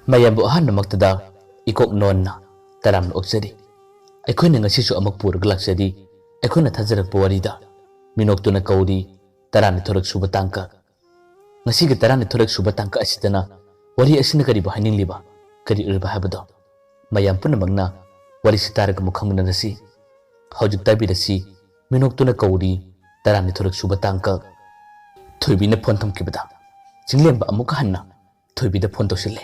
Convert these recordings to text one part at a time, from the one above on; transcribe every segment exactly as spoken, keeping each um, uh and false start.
ꯃꯌꯥꯝꯕꯨ ꯑꯍꯥꯟꯕꯃꯛꯇꯗ ꯏꯀꯣꯛ ꯅꯣꯟꯅ ꯇꯔꯥꯝꯅ ꯑꯣꯛꯆꯔꯤ꯫ ꯑꯩꯈꯣꯏꯅ ꯉꯁꯤꯁꯨ ꯑꯃꯨꯛ ꯄꯨꯔꯒ ꯂꯥꯛꯆꯔꯤ꯫ ꯑꯩꯈꯣꯏꯅ ꯊꯥꯖꯔꯛꯄ ꯋꯥꯔꯤꯗ ꯃꯤꯅꯣꯛꯇꯨꯅ ꯀꯧꯔꯤ, ꯇꯔꯥꯅꯤꯊꯣꯏꯔꯛ ꯁꯨꯕ ꯇꯥꯡꯀꯛ꯫ ꯉꯁꯤꯒꯤ ꯇꯔꯥꯅꯤꯊꯣꯏꯔꯛ ꯁꯨꯕ ꯇꯥꯡꯀꯛ ꯑꯁꯤꯗꯅ ꯋꯥꯔꯤ ꯑꯁꯤꯅ ꯀꯔꯤꯕꯨ ꯍꯥꯏꯅꯤꯡꯂꯤꯕ, ꯀꯔꯤ ꯑꯣꯏꯔꯤꯕ ꯍꯥꯏꯕꯗꯣ ꯃꯌꯥꯝ ꯄꯨꯝꯅꯃꯛꯅ ꯋꯥꯔꯤꯁꯤ ꯇꯥꯔꯒ ꯑꯃꯨꯛ ꯈꯪꯃꯤꯟꯅꯔꯁꯤ꯫ ꯍꯧꯖꯤꯛ ꯇꯥꯕꯤꯔꯁꯤ, ꯃꯤꯅꯣꯛꯇꯨꯅ ꯀꯧꯔꯤ, ꯇꯔꯥꯅꯤꯊꯣꯏꯔꯛ ꯁꯨꯕ ꯇꯥꯡꯀꯛ꯫ ꯊꯣꯏꯕꯤꯅ ꯐꯣꯟ ꯊꯝꯈꯤꯕꯗ ꯆꯤꯡꯂꯦꯝꯕ ꯑꯃꯨꯛꯀ ꯍꯟꯅ ꯊꯣꯏꯕꯤꯗ ꯐꯣꯟ ꯇꯧꯁꯤꯜꯂꯦ꯫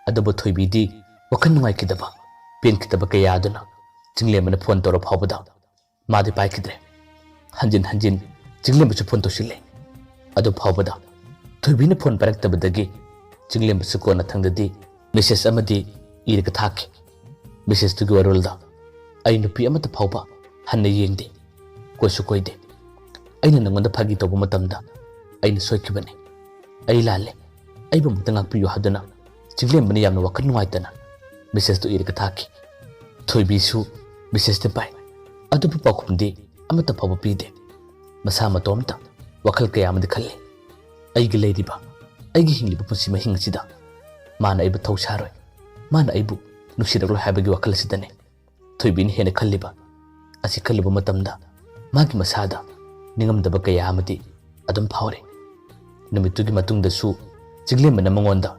ꯑꯗꯨꯕꯨ ꯊꯣꯏꯕꯤꯗꯤ ꯋꯥꯈꯜ ꯅꯨꯡꯉꯥꯏꯈꯤꯗꯕ, ꯄꯦꯟꯈꯤꯗꯕ ꯀꯌꯥ ꯑꯗꯨꯅ ꯆꯤꯡꯂꯦꯝꯕꯅ ꯐꯣꯟ ꯇꯧꯔ ꯐꯥꯎꯕꯗ ꯃꯥꯗꯤ ꯄꯥꯏꯈꯤꯗ꯭ꯔꯦ꯫ ꯍꯟꯖꯤꯟ ꯍꯟꯖꯤꯟ ꯆꯤꯡꯂꯦꯝꯕꯁꯨ ꯐꯣꯟ ꯇꯧꯁꯤꯜꯂꯦ꯫ ꯑꯗꯨ ꯐꯥꯎꯕꯗ ꯊꯣꯏꯕꯤꯅ ꯐꯣꯟ ꯄꯥꯏꯔꯛꯇꯕꯗꯒꯤ ꯆꯤꯡꯂꯦꯝꯕꯁꯨ ꯀꯣꯟꯅꯊꯪꯗꯗꯤ ꯃꯦꯁꯦꯖ ꯑꯃꯗꯤ ꯏꯔꯒ ꯊꯥꯈꯤ꯫ ꯃꯦꯁꯦꯖꯇꯨꯒꯤ ꯋꯥꯔꯣꯜꯗ, "ꯑꯩ ꯅꯨꯄꯤ ꯑꯃꯠꯇ ꯐꯥꯎꯕ ꯍꯟꯅ ꯌꯦꯡꯗꯦ, ꯀꯣꯏꯁꯨ ꯀꯣꯏꯗꯦ꯫ ꯑꯩꯅ ꯅꯉꯣꯟꯗ ꯐꯥꯒꯤ ꯇꯧꯕ ꯃꯇꯝꯗ ꯑꯩꯅ ꯁꯣꯏꯈꯤꯕꯅꯤ꯫ ꯑꯩ ꯂꯥꯜꯂꯦ, ꯑꯩꯕꯨ ꯑꯃꯨꯛꯇ ꯉꯥꯛꯄꯤꯌꯨ" ꯍꯥꯏꯗꯨꯅ ꯆꯤꯡꯂꯦꯝꯕꯅ ꯌꯥꯝꯅ ꯋꯥꯈꯜ ꯅꯨꯡꯉꯥꯏꯇꯅ ꯃꯦꯁꯦꯖꯇꯨ ꯏꯔꯒ ꯊꯥꯈꯤ꯫ ꯊꯣꯏꯕꯤꯁꯨ ꯃꯦꯁꯦꯖꯇꯤ ꯄꯥꯏ, ꯑꯗꯨꯕꯨ ꯄꯥꯎꯈꯨꯝꯗꯤ ꯑꯃꯠꯇ ꯐꯥꯎꯕ ꯄꯤꯗꯦ꯫ ꯃꯁꯥ ꯃꯇꯣꯝꯇ ꯋꯥꯈꯜ ꯀꯌꯥ ꯑꯃꯗꯤ ꯈꯜꯂꯤ꯫ ꯑꯩꯒꯤ ꯂꯩꯔꯤꯕ, ꯑꯩꯒꯤ ꯍꯤꯡꯂꯤꯕ ꯄꯨꯟꯁꯤ ꯃꯍꯤꯡ ꯑꯁꯤꯗ ꯃꯥꯅ ꯑꯩꯕꯨ ꯊꯧꯁꯥꯔꯣꯏ, ꯃꯥꯅ ꯑꯩꯕꯨ ꯅꯨꯡꯁꯤꯔꯛꯂꯣꯏ ꯍꯥꯏꯕꯒꯤ ꯋꯥꯈꯜ ꯑꯁꯤꯗꯅꯤ ꯊꯣꯏꯕꯤꯅ ꯍꯦꯟꯅ ꯈꯜꯂꯤꯕ꯫ ꯑꯁꯤ ꯈꯜꯂꯨꯕ ꯃꯇꯝꯗ ꯃꯥꯒꯤ ꯃꯁꯥꯗ ꯅꯤꯡꯉꯝꯗꯕ ꯀꯌꯥ ꯑꯃꯗꯤ ꯑꯗꯨꯝ ꯐꯥꯎꯔꯤ꯫ ꯅꯨꯃꯤꯠꯇꯨꯒꯤ ꯃꯇꯨꯡꯗꯁꯨ ꯆꯤꯡꯂꯦꯝꯕꯅ ꯃꯉꯣꯟꯗ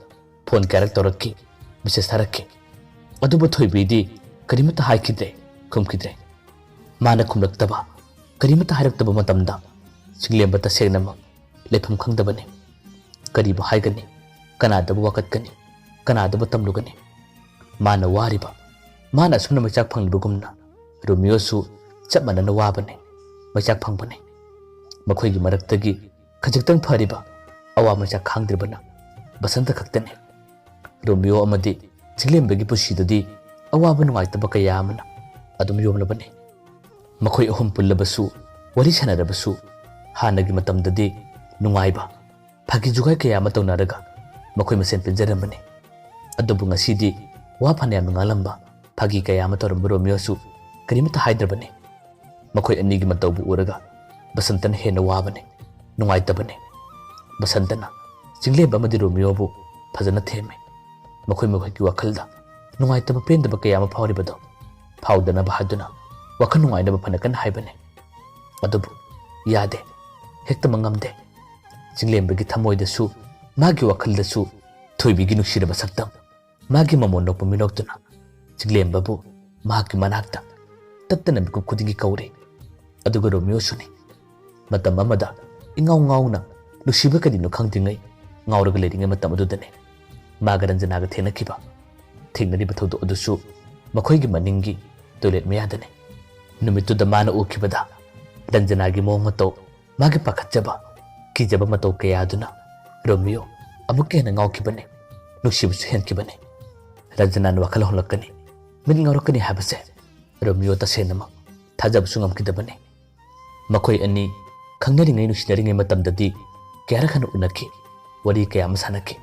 ꯐꯣꯟ ꯀꯌꯥꯔꯛ ꯇꯧꯔꯛꯈꯤ, ꯃꯦꯁꯦꯖ ꯊꯥꯔꯛꯈꯤ꯫ ꯑꯗꯨꯕꯨ ꯊꯣꯏꯕꯤꯗꯤ ꯀꯔꯤꯃꯠꯇ ꯍꯥꯏꯈꯤꯗ꯭ꯔꯦ, ꯈꯨꯝꯈꯤꯗ꯭ꯔꯦ꯫ ꯃꯥꯅ ꯈꯨꯝꯂꯛꯇꯕ, ꯀꯔꯤꯃꯠꯇ ꯍꯥꯏꯔꯛꯇꯕ ꯃꯇꯝꯗ ꯆꯤꯡꯂꯦꯝꯕ ꯇꯁꯦꯡꯅꯃꯛ ꯂꯩꯐꯝ ꯈꯪꯗꯕꯅꯤ꯫ ꯀꯔꯤꯕꯨ ꯍꯥꯏꯒꯅꯤ? ꯀꯅꯥꯗꯕꯨ ꯋꯥꯀꯠꯀꯅꯤ? ꯀꯅꯥꯗꯕꯨ ꯇꯝꯂꯨꯒꯅꯤ? ꯃꯥꯅ ꯋꯥꯔꯤꯕ, ꯃꯥꯅ ꯑꯁꯨꯝꯅ ꯃꯩꯆꯥꯛ ꯐꯪꯂꯤꯕꯒꯨꯝꯅ ꯔꯣꯃꯤꯌꯣꯁꯨ ꯆꯞ ꯃꯥꯟꯅꯅ ꯋꯥꯕꯅꯤ, ꯃꯩꯆꯥꯛ ꯐꯪꯕꯅꯤ꯫ ꯃꯈꯣꯏꯒꯤ ꯃꯔꯛꯇꯒꯤ ꯈꯖꯤꯛꯇꯪ ꯐꯔꯤꯕ, ꯑꯋꯥ ꯃꯩꯆꯥꯛ ꯈꯥꯡꯗ꯭ꯔꯤꯕꯅ ꯕꯁꯟꯇ ꯈꯛꯇꯅꯤ꯫ ꯔꯣꯃꯤꯌꯣ ꯑꯃꯗꯤ ꯆꯤꯡꯂꯦꯝꯕꯒꯤ ꯄꯨꯟꯁꯤꯗꯗꯤ ꯑꯋꯥꯕ ꯅꯨꯡꯉꯥꯏꯇꯕ ꯀꯌꯥ ꯑꯃꯅ ꯑꯗꯨꯝ ꯌꯣꯝꯂꯕꯅꯤ꯫ ꯃꯈꯣꯏ ꯑꯍꯨꯝ ꯄꯨꯜꯂꯕꯁꯨ, ꯋꯥꯔꯤ ꯁꯥꯟꯅꯔꯕꯁꯨ, ꯍꯥꯟꯅꯒꯤ ꯃꯇꯝꯗꯗꯤ ꯅꯨꯡꯉꯥꯏꯕ, ꯐꯥꯒꯤ ꯖꯨꯒꯥꯏ ꯀꯌꯥ ꯑꯃ ꯇꯧꯅꯔꯒ ꯃꯈꯣꯏ ꯃꯁꯦꯟ ꯄꯦꯟꯖꯔꯝꯕꯅꯤ꯫ ꯑꯗꯨꯕꯨ ꯉꯁꯤꯗꯤ ꯋꯥ ꯐꯅꯌꯥꯝꯅ ꯉꯥꯡꯂꯝꯕ, ꯐꯥꯒꯤ ꯀꯌꯥ ꯑꯃ ꯇꯧꯔꯝꯕ ꯔꯣꯃꯤꯌꯣꯁꯨ ꯀꯔꯤꯃꯠꯇ ꯍꯥꯏꯗ꯭ꯔꯕꯅꯤ꯫ ꯃꯈꯣꯏ ꯑꯅꯤꯒꯤ ꯃꯇꯧꯕꯨ ꯎꯔꯒ ꯕꯁꯟꯇꯅ ꯍꯦꯟꯅ ꯋꯥꯕꯅꯤ, ꯅꯨꯡꯉꯥꯏꯇꯕꯅꯤ꯫ ꯕꯁꯟꯇꯅ ꯆꯤꯡꯂꯦꯝꯕ ꯑꯃꯗꯤ ꯔꯣꯃꯤꯌꯣꯕꯨ ꯐꯖꯅ ꯊꯦꯝꯃꯤ꯫ ꯃꯈꯣꯏ ꯃꯈꯣꯏꯒꯤ ꯋꯥꯈꯜꯗ ꯅꯨꯡꯉꯥꯏꯇꯕ ꯄꯦꯟꯗꯕ ꯀꯌꯥ ꯑꯃ ꯐꯥꯎꯔꯤꯕꯗꯣ ꯐꯥꯎꯗꯅꯕ ꯍꯥꯏꯗꯨꯅ ꯋꯥꯈꯜ ꯅꯨꯡꯉꯥꯏꯅꯕ ꯐꯅ ꯀꯟꯅ ꯍꯥꯏꯕꯅꯤ꯫ ꯑꯗꯨꯕꯨ ꯌꯥꯗꯦ, ꯍꯦꯛꯇꯃꯛ ꯉꯝꯗꯦ꯫ ꯆꯤꯡꯂꯦꯝꯕꯒꯤ ꯊꯃꯣꯏꯗꯁꯨ ꯃꯥꯒꯤ ꯋꯥꯈꯜꯗꯁꯨ ꯊꯣꯏꯕꯤꯒꯤ ꯅꯨꯡꯁꯤꯔꯕ ꯁꯛꯇꯝ, ꯃꯥꯒꯤ ꯃꯃꯣꯟ ꯅꯣꯛꯄ ꯃꯤꯅꯣꯛꯇꯨꯅ ꯆꯤꯡꯂꯦꯝꯕꯕꯨ ꯃꯍꯥꯛꯀꯤ ꯃꯅꯥꯛꯇ ꯇꯠꯇꯅ ꯃꯤꯀꯨꯞ ꯈꯨꯗꯤꯡꯒꯤ ꯀꯧꯔꯤ꯫ ꯑꯗꯨꯒ ꯔꯣꯃꯤꯌꯣꯁꯨꯅꯤ꯫ ꯃꯇꯝ ꯑꯃꯗ ꯏꯉꯥꯎ ꯉꯥꯎꯅ ꯅꯨꯡꯁꯤꯕ ꯀꯔꯤꯅꯣ ꯈꯪꯗ꯭ꯔꯤꯉꯩ ꯉꯥꯎꯔꯒ ꯂꯩꯔꯤꯉꯩ ꯃꯇꯝ ꯑꯗꯨꯗꯅꯤ ꯃꯥꯒ ꯔꯟꯖꯅꯥꯒ ꯊꯦꯡꯅꯈꯤꯕ꯫ ꯊꯦꯡꯅꯔꯤꯕ ꯊꯧꯗꯣꯛ ꯑꯗꯨꯁꯨ ꯃꯈꯣꯏꯒꯤ ꯃꯅꯤꯡꯒꯤ ꯇꯣꯏꯂꯦꯠ ꯃꯌꯥꯗꯅꯤ꯫ ꯅꯨꯃꯤꯠꯇꯨꯗ ꯃꯥꯅ ꯎꯈꯤꯕꯗ ꯔꯟꯖꯅꯥꯒꯤ ꯃꯑꯣꯡ ꯃꯇꯧ, ꯃꯥꯒꯤ ꯄꯥꯈꯠꯆꯕ, ꯀꯤꯖꯕ ꯃꯇꯧ ꯀꯌꯥ ꯑꯗꯨꯅ ꯔꯣꯃꯤꯌꯣ ꯑꯃꯨꯛꯀ ꯍꯦꯟꯅ ꯉꯥꯎꯈꯤꯕꯅꯤ, ꯅꯨꯡꯁꯤꯕꯁꯨ ꯍꯦꯟꯈꯤꯕꯅꯤ꯫ ꯔꯟꯖꯅꯥꯅ ꯋꯥꯈꯜ ꯍꯣꯡꯂꯛꯀꯅꯤ, ꯃꯤꯠ ꯉꯥꯎꯔꯛꯀꯅꯤ ꯍꯥꯏꯕꯁꯦ ꯔꯣꯃꯤꯌꯣ ꯇꯁꯦꯡꯅꯃꯛ ꯊꯥꯖꯕꯁꯨ ꯉꯝꯈꯤꯗꯕꯅꯤ꯫ ꯃꯈꯣꯏ ꯑꯅꯤ ꯈꯪꯅꯔꯤꯉꯩ ꯅꯨꯡꯁꯤꯅꯔꯤꯉꯩ ꯃꯇꯝꯗꯗꯤ ꯀꯌꯥꯔꯛ ꯍꯟꯅ ꯎꯅꯈꯤ, ꯋꯥꯔꯤ ꯀꯌꯥ ꯑꯃ ꯁꯥꯟꯅꯈꯤ꯫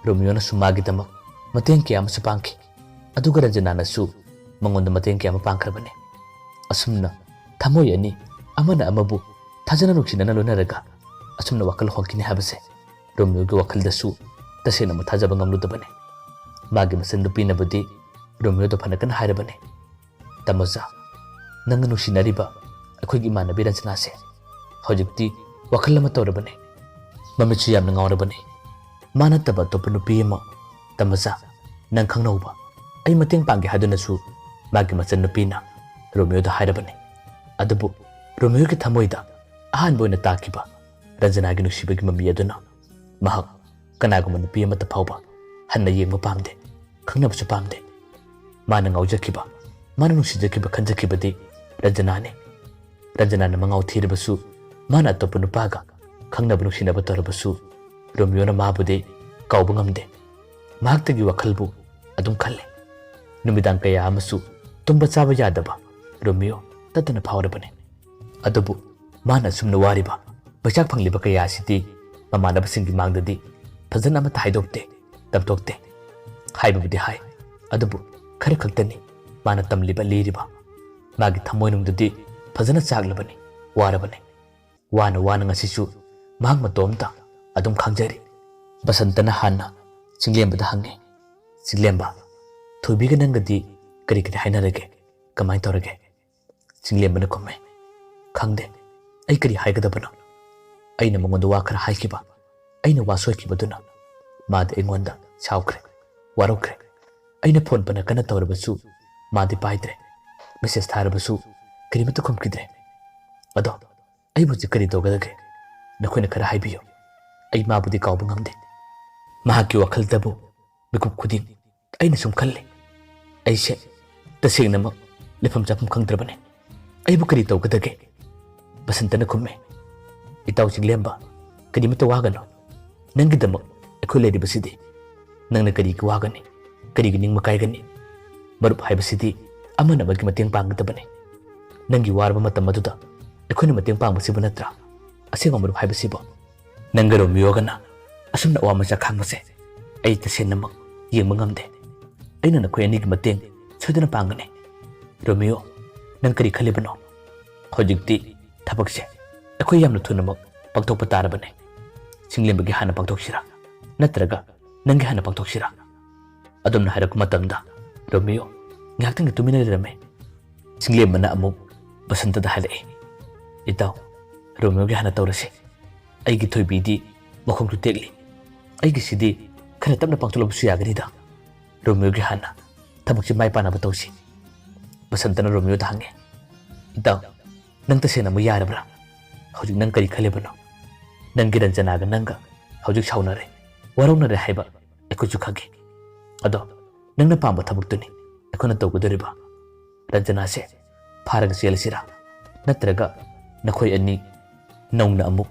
ꯔꯣꯃꯤꯌꯣꯅꯁꯨ ꯃꯥꯒꯤꯗꯃꯛ ꯃꯇꯦꯡ ꯀꯌꯥ ꯑꯃꯁꯨ ꯄꯥꯡꯈꯤ, ꯑꯗꯨꯒ ꯔꯟꯖꯅꯥꯅꯁꯨ ꯃꯉꯣꯟꯗ ꯃꯇꯦꯡ ꯀꯌꯥ ꯑꯃ ꯄꯥꯡꯈ꯭ꯔꯕꯅꯤ꯫ ꯑꯁꯨꯝꯅ ꯊꯃꯣꯏ ꯑꯅꯤ ꯑꯃꯅ ꯑꯃꯕꯨ ꯊꯥꯖꯅ ꯅꯨꯡꯁꯤꯅꯅ ꯂꯣꯏꯅꯔꯒ ꯑꯁꯨꯝꯅ ꯋꯥꯈꯜ ꯍꯣꯡꯈꯤꯅꯤ ꯍꯥꯏꯕꯁꯦ ꯔꯣꯃꯤꯌꯣꯒꯤ ꯋꯥꯈꯜꯗꯁꯨ ꯇꯁꯦꯡꯅꯃꯛ ꯊꯥꯖꯕ ꯉꯝꯂꯨꯗꯕꯅꯤ꯫ ꯃꯥꯒꯤ ꯃꯆꯟꯅꯨꯄꯤꯅꯕꯨꯗꯤ ꯔꯣꯃꯤꯌꯣꯗ ꯐꯅ ꯀꯟꯅ ꯍꯥꯏꯔꯕꯅꯤ, "ꯇꯃꯣꯖꯥ, ꯅꯪꯒ ꯅꯨꯡꯁꯤꯅꯔꯤꯕ ꯑꯩꯈꯣꯏꯒꯤ ꯏꯃꯥꯟꯅꯕꯤ ꯔꯟꯖꯅꯥꯁꯦ ꯍꯧꯖꯤꯛꯇꯤ ꯋꯥꯈꯜ ꯑꯃ ꯇꯧꯔꯕꯅꯤ, ꯃꯃꯤꯠꯁꯨ ꯌꯥꯝꯅ ꯉꯥꯎꯔꯕꯅꯤ꯫ ꯃꯥ ꯅꯠꯇꯕ ꯑꯇꯣꯞꯄ ꯅꯨꯄꯤ ꯑꯃ, ꯇꯃꯣꯖꯥ, ꯅꯪ ꯈꯪꯅꯍꯧꯕ, ꯑꯩ ꯃꯇꯦꯡ ꯄꯥꯡꯒꯦ" ꯍꯥꯏꯗꯨꯅꯁꯨ ꯃꯥꯒꯤ ꯃꯆꯟꯅꯨꯄꯤꯅ ꯔꯣꯃꯤꯌꯣꯗ ꯍꯥꯏꯔꯕꯅꯤ꯫ ꯑꯗꯨꯕꯨ ꯔꯣꯃꯤꯌꯣꯒꯤ ꯊꯃꯣꯏꯗ ꯑꯍꯥꯟꯕ ꯑꯣꯏꯅ ꯇꯥꯈꯤꯕ ꯔꯟꯖꯅꯥꯒꯤ ꯅꯨꯡꯁꯤꯕꯒꯤ ꯃꯃꯤ ꯑꯗꯨꯅ ꯃꯍꯥꯛ ꯀꯅꯥꯒꯨꯝꯕ ꯅꯨꯄꯤ ꯑꯃꯠꯇ ꯐꯥꯎꯕ ꯍꯟꯅ ꯌꯦꯡꯕ ꯄꯥꯝꯗꯦ, ꯈꯪꯅꯕꯁꯨ ꯄꯥꯝꯗꯦ꯫ ꯃꯥꯅ ꯉꯥꯎꯖꯈꯤꯕ, ꯃꯥꯅ ꯅꯨꯡꯁꯤꯖꯈꯤꯕ ꯈꯟꯖꯈꯤꯕꯗꯤ ꯔꯟꯖꯅꯥꯅꯤ꯫ ꯔꯟꯖꯅꯥꯅ ꯃꯉꯥꯎ ꯊꯤꯔꯕꯁꯨ, ꯃꯥꯅ ꯑꯇꯣꯞꯄ ꯅꯨꯄꯥꯒ ꯈꯪꯅꯕ ꯅꯨꯡꯁꯤꯅꯕ ꯇꯧꯔꯕꯁꯨ, ꯔꯣꯃꯤꯌꯣꯅ ꯃꯥꯕꯨꯗꯤ ꯀꯥꯎꯕ ꯉꯝꯗꯦ꯫ ꯃꯍꯥꯛꯇꯒꯤ ꯋꯥꯈꯜꯕꯨ ꯑꯗꯨꯝ ꯈꯜꯂꯦ꯫ ꯅꯨꯃꯤꯗꯥꯡ ꯀꯌꯥ ꯑꯃꯁꯨ ꯇꯨꯝꯕ ꯆꯥꯕ ꯌꯥꯗꯕ ꯔꯣꯃꯤꯌꯣ ꯇꯠꯇꯅ ꯐꯥꯎꯔꯕꯅꯤ꯫ ꯑꯗꯨꯕꯨ ꯃꯥꯅ ꯑꯁꯨꯝꯅ ꯋꯥꯔꯤꯕ, ꯃꯩꯆꯥꯛ ꯐꯪꯂꯤꯕ ꯀꯌꯥ ꯑꯁꯤꯗꯤ ꯃꯃꯥꯟꯅꯕꯁꯤꯡꯒꯤ ꯃꯥꯡꯗꯗꯤ ꯐꯖꯅ ꯑꯃꯠꯇ ꯍꯥꯏꯗꯣꯛꯇꯦ, ꯇꯝꯊꯣꯛꯇꯦ꯫ ꯍꯥꯏꯕꯕꯨꯗꯤ ꯍꯥꯏ, ꯑꯗꯨꯕꯨ ꯈꯔ ꯈꯛꯇꯅꯤ ꯃꯥꯅ ꯇꯝꯂꯤꯕ, ꯂꯤꯔꯤꯕ꯫ ꯃꯥꯒꯤ ꯊꯃꯣꯏꯅꯨꯡꯗꯨꯗꯤ ꯐꯖꯅ ꯆꯥꯛꯂꯕꯅꯤ, ꯋꯥꯔꯕꯅꯤ꯫ ꯋꯥꯅ ꯋꯥꯅ ꯉꯁꯤꯁꯨ ꯃꯍꯥꯛ ꯃꯇꯣꯝꯇ ꯑꯗꯨꯝ ꯈꯥꯡꯖꯔꯤ꯫ ꯕꯁꯟꯇꯅ ꯍꯥꯟꯅ ꯆꯤꯡꯂꯦꯝꯕꯗ ꯍꯪꯉꯤ, "ꯆꯤꯡꯂꯦꯝꯕ, ꯊꯣꯏꯕꯤꯒ ꯅꯪꯒꯗꯤ ꯀꯔꯤ ꯀꯔꯤ ꯍꯥꯏꯅꯔꯒꯦ? ꯀꯃꯥꯏꯅ ꯇꯧꯔꯒꯦ?" ꯆꯤꯡꯂꯦꯝꯕꯅ ꯈꯨꯝꯃꯦ, "ꯈꯪꯗꯦ, ꯑꯩ ꯀꯔꯤ ꯍꯥꯏꯒꯗꯕꯅꯣ? ꯑꯩꯅ ꯃꯉꯣꯟꯗ ꯋꯥ ꯈꯔ ꯍꯥꯏꯈꯤꯕ, ꯑꯩꯅ ꯋꯥ ꯁꯣꯏꯈꯤꯕꯗꯨꯅ ꯃꯥꯗꯤ ꯑꯩꯉꯣꯟꯗ ꯁꯥꯎꯈ꯭ꯔꯦ, ꯋꯥꯔꯧꯈ꯭ꯔꯦ꯫ ꯑꯩꯅ ꯐꯣꯟ ꯐꯅ ꯀꯟꯅ ꯇꯧꯔꯕꯁꯨ ꯃꯥꯗꯤ ꯄꯥꯏꯗ꯭ꯔꯦ, ꯃꯦꯁꯦꯖ ꯊꯥꯔꯕꯁꯨ ꯀꯔꯤꯃꯠꯇ ꯈꯨꯝꯈꯤꯗ꯭ꯔꯦ꯫ ꯑꯗꯣ ꯑꯩꯕꯨ ꯍꯧꯖꯤꯛ ꯀꯔꯤ ꯇꯧꯒꯗꯒꯦ? ꯅꯈꯣꯏꯅ ꯈꯔ ꯍꯥꯏꯕꯤꯌꯨ꯫ ꯑꯩ ꯃꯥꯕꯨꯗꯤ ꯀꯥꯎꯕ ꯉꯝꯗꯦ꯫ ꯃꯍꯥꯛꯀꯤ ꯋꯥꯈꯜꯗꯕꯨ ꯃꯤꯀꯨꯞ ꯈꯨꯗꯤꯡ ꯑꯩꯅ ꯁꯨꯝ ꯈꯜꯂꯤ꯫ ꯑꯩꯁꯦ ꯇꯁꯦꯡꯅꯃꯛ ꯂꯩꯐꯝ ꯆꯥꯐꯝ ꯈꯪꯗ꯭ꯔꯕꯅꯤ꯫ ꯑꯩꯕꯨ ꯀꯔꯤ ꯇꯧꯒꯗꯒꯦ?" ꯕꯁꯟꯇꯅ ꯈꯨꯝꯃꯦ, "ꯏꯇꯥꯎ ꯆꯤꯡꯂꯦꯝꯕ, ꯀꯔꯤꯃꯠꯇ ꯋꯥꯒꯅꯨ꯫ ꯅꯪꯒꯤꯗꯃꯛ ꯑꯩꯈꯣꯏ ꯂꯩꯔꯤꯕꯁꯤꯗꯤ꯫ ꯅꯪꯅ ꯀꯔꯤꯒꯤ ꯋꯥꯒꯅꯤ? ꯀꯔꯤꯒꯤ ꯅꯤꯡꯕ ꯀꯥꯏꯒꯅꯤ? ꯃꯔꯨꯞ ꯍꯥꯏꯕꯁꯤꯗꯤ ꯑꯃꯅ ꯑꯃꯒꯤ ꯃꯇꯦꯡ ꯄꯥꯡꯒꯗꯕꯅꯤ꯫ ꯅꯪꯒꯤ ꯋꯥꯔꯕ ꯃꯇꯝ ꯑꯗꯨꯗ ꯑꯩꯈꯣꯏꯅ ꯃꯇꯦꯡ ꯄꯥꯡꯕꯁꯤꯕꯨ ꯅꯠꯇ꯭ꯔꯥ ꯑꯁꯦꯡꯕ ꯃꯔꯨꯞ ꯍꯥꯏꯕꯁꯤꯕꯨ? ꯅꯪꯒ ꯔꯣꯃꯤꯌꯣꯒꯅ ꯑꯁꯨꯝꯅ ꯑꯋꯥ ꯃꯆꯥ ꯈꯥꯡꯕꯁꯦ ꯑꯩ ꯇꯁꯦꯡꯅꯃꯛ ꯌꯦꯡꯕ ꯉꯝꯗꯦ꯫ ꯑꯩꯅ ꯅꯈꯣꯏ ꯑꯅꯤꯒꯤ ꯃꯇꯦꯡ ꯁꯣꯏꯗꯅ ꯄꯥꯡꯒꯅꯤ꯫ ꯔꯣꯃꯤꯌꯣ, ꯅꯪ ꯀꯔꯤ ꯈꯜꯂꯤꯕꯅꯣ? ꯍꯧꯖꯤꯛꯇꯤ ꯊꯕꯛꯁꯦ ꯑꯩꯈꯣꯏ ꯌꯥꯝꯅ ꯊꯨꯅꯃꯛ ꯄꯥꯡꯊꯣꯛꯄ ꯇꯥꯔꯕꯅꯤ꯫ ꯆꯤꯡꯂꯦꯝꯕꯒꯤ ꯍꯥꯟꯅ ꯄꯥꯡꯊꯣꯛꯁꯤꯔꯥ? ꯅꯠꯇ꯭ꯔꯒ ꯅꯪꯒꯤ ꯍꯥꯟꯅ ꯄꯥꯡꯊꯣꯛꯁꯤꯔꯥ?" ꯑꯗꯨꯝꯅ ꯍꯥꯏꯔꯛꯄ ꯃꯇꯝꯗ ꯔꯣꯃꯤꯌꯣ ꯉꯥꯏꯍꯥꯛꯇꯪꯒꯤ ꯇꯨꯃꯤꯟꯅ ꯂꯩꯔꯝꯃꯦ꯫ ꯆꯤꯡꯂꯦꯝꯕꯅ ꯑꯃꯨꯛ ꯕꯁꯟꯇꯗ ꯍꯥꯏꯔꯛꯏ, "ꯏꯇꯥꯎ, ꯔꯣꯃꯤꯌꯣꯒꯤ ꯍꯥꯟꯅ ꯇꯧꯔꯁꯤ꯫ ꯑꯩꯒꯤ ꯊꯣꯏꯕꯤꯗꯤ ꯃꯈꯣꯡꯁꯨ ꯇꯦꯛꯂꯤ꯫ ꯑꯩꯒꯤꯁꯤꯗꯤ ꯈꯔ ꯇꯞꯅ ꯄꯥꯡꯊꯣꯛꯂꯕꯁꯨ ꯌꯥꯒꯅꯤꯗ꯫ ꯔꯣꯃꯤꯌꯣꯒꯤ ꯍꯥꯟꯅ ꯊꯕꯛꯁꯤ ꯃꯥꯏ ꯄꯥꯛꯅꯕ ꯇꯧꯁꯤ꯫" ꯕꯁꯟꯇꯅ ꯔꯣꯃꯤꯌꯣꯗ ꯍꯪꯉꯦ, "ꯏꯇꯥꯎ, ꯅꯪ ꯇꯁꯦꯡꯅꯃꯛ ꯌꯥꯔꯕ꯭ꯔꯥ? ꯍꯧꯖꯤꯛ ꯅꯪ ꯀꯔꯤ ꯈꯜꯂꯤꯕꯅꯣ? ꯅꯪꯒꯤ ꯔꯟꯖꯅꯥꯒ ꯅꯪꯒ ꯍꯧꯖꯤꯛ ꯁꯥꯎꯅꯔꯦ, ꯋꯥꯔꯧꯅꯔꯦ ꯍꯥꯏꯕ ꯑꯩꯈꯣꯏꯁꯨ ꯈꯪꯉꯤ꯫ ꯑꯗꯣ ꯅꯪꯅ ꯄꯥꯝꯕ ꯊꯕꯛꯇꯨꯅꯤ ꯑꯩꯈꯣꯏꯅ ꯇꯧꯒꯗꯧꯔꯤꯕ꯫ ꯔꯟꯖꯅꯥꯁꯦ ꯐꯥꯔꯒ ꯆꯦꯜꯂꯁꯤꯔꯥ? ꯅꯠꯇ꯭ꯔꯒ ꯅꯈꯣꯏ ꯑꯅꯤ ꯅꯧꯅ ꯑꯃꯨꯛ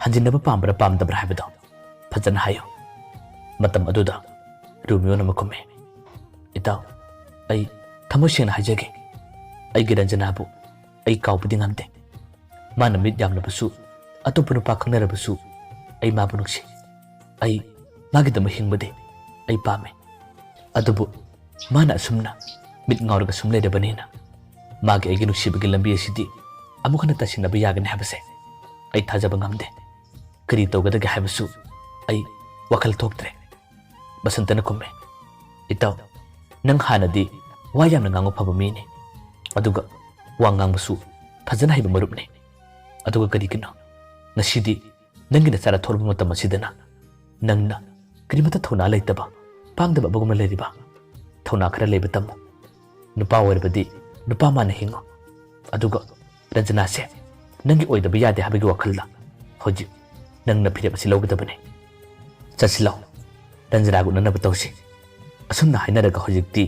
ꯍꯟꯖꯤꯟꯅꯕ ꯄꯥꯝꯕ꯭ꯔꯥ ꯄꯥꯝꯗꯕ꯭ꯔꯥ ꯍꯥꯏꯕꯗꯣ ꯐꯖꯅ ꯍꯥꯏꯌꯨ꯫" ꯃꯇꯝ ꯑꯗꯨꯗ ꯔꯣꯃꯤꯌꯣꯅ ꯑꯃ ꯈꯨꯝꯃꯦ, "ꯏꯇꯥꯎ, ꯑꯩ ꯊꯃꯣꯏ ꯁꯦꯡꯅ ꯍꯥꯏꯖꯒꯦ, ꯑꯩꯒꯤ ꯔꯟꯖꯅꯥꯕꯨ ꯑꯩ ꯀꯥꯎꯕꯗꯤ ꯉꯝꯗꯦ꯫ ꯃꯥꯅ ꯃꯤꯠ ꯌꯥꯝꯂꯕꯁꯨ, ꯑꯇꯣꯞꯄ ꯅꯨꯄꯥ ꯈꯪꯅꯔꯕꯁꯨ, ꯑꯩ ꯃꯥꯕꯨ ꯅꯨꯡꯁꯤ꯫ ꯑꯩ ꯃꯥꯒꯤꯗꯃꯛ ꯍꯤꯡꯕꯗꯤ ꯑꯩ ꯄꯥꯝꯃꯤ꯫ ꯑꯗꯨꯕꯨ ꯃꯥꯅ ꯑꯁꯨꯝꯅ ꯃꯤꯠ ꯉꯥꯎꯔꯒ ꯁꯨꯝ ꯂꯩꯔꯕꯅꯤꯅ ꯃꯥꯒꯤ ꯑꯩꯒꯤ ꯅꯨꯡꯁꯤꯕꯒꯤ ꯂꯝꯕꯤ ꯑꯁꯤꯗꯤ ꯑꯃꯨꯛ ꯍꯟꯅ ꯇꯥꯁꯤꯟꯅꯕ ꯌꯥꯒꯅꯤ ꯍꯥꯏꯕꯁꯦ ꯑꯩ ꯊꯥꯖꯕ ꯉꯝꯗꯦ꯫ ꯀꯔꯤ ꯇꯧꯒꯗꯒꯦ ꯍꯥꯏꯕꯁꯨ ꯑꯩ ꯋꯥꯈꯜ ꯊꯣꯛꯇ꯭ꯔꯦ꯫" ꯕꯁꯟꯇꯅ ꯈꯨꯝꯃꯦ, "ꯏꯇꯥꯎ, ꯅꯪ ꯍꯥꯟꯅꯗꯤ ꯋꯥ ꯌꯥꯝꯅ ꯉꯥꯡꯕ ꯐꯕ ꯃꯤꯅꯤ, ꯑꯗꯨꯒ ꯋꯥ ꯉꯥꯡꯕꯁꯨ ꯐꯖꯅ ꯍꯩꯕ ꯃꯔꯨꯞꯅꯤ꯫ ꯑꯗꯨꯒ ꯀꯔꯤꯒꯤꯅꯣ ꯉꯁꯤꯗꯤ ꯅꯪꯒꯤ ꯅꯆꯥꯅ ꯊꯣꯛꯂꯛꯄ ꯃꯇꯝ ꯑꯁꯤꯗꯅ ꯅꯪꯅ ꯀꯔꯤꯃꯠꯇ ꯊꯧꯅꯥ ꯂꯩꯇꯕ, ꯄꯥꯡꯗꯕ ꯑꯃꯒꯨꯝꯅ ꯂꯩꯔꯤꯕ? ꯊꯧꯅꯥ ꯈꯔ ꯂꯩꯕ ꯇꯝꯃꯨ꯫ ꯅꯨꯄꯥ ꯑꯣꯏꯔꯕꯗꯤ ꯅꯨꯄꯥ ꯃꯥꯟꯅ ꯍꯤꯡꯉꯨ꯫ ꯑꯗꯨꯒ ꯔꯟꯖꯅꯥꯁꯦ ꯅꯪꯒꯤ ꯑꯣꯏꯗꯕ ꯌꯥꯗꯦ ꯍꯥꯏꯕꯒꯤ ꯋꯥꯈꯜꯗ ꯍꯧꯖꯤꯛ ꯅꯪꯅ ꯐꯤꯔꯦꯞ ꯑꯁꯤ ꯂꯧꯒꯗꯕꯅꯤ꯫ ꯆꯠꯁꯤ ꯂꯥꯎ, ꯔꯟꯖꯅꯥꯒ ꯎꯅꯅꯕ ꯇꯧꯁꯤ꯫" ꯑꯁꯨꯝꯅ ꯍꯥꯏꯅꯔꯒ ꯍꯧꯖꯤꯛꯇꯤ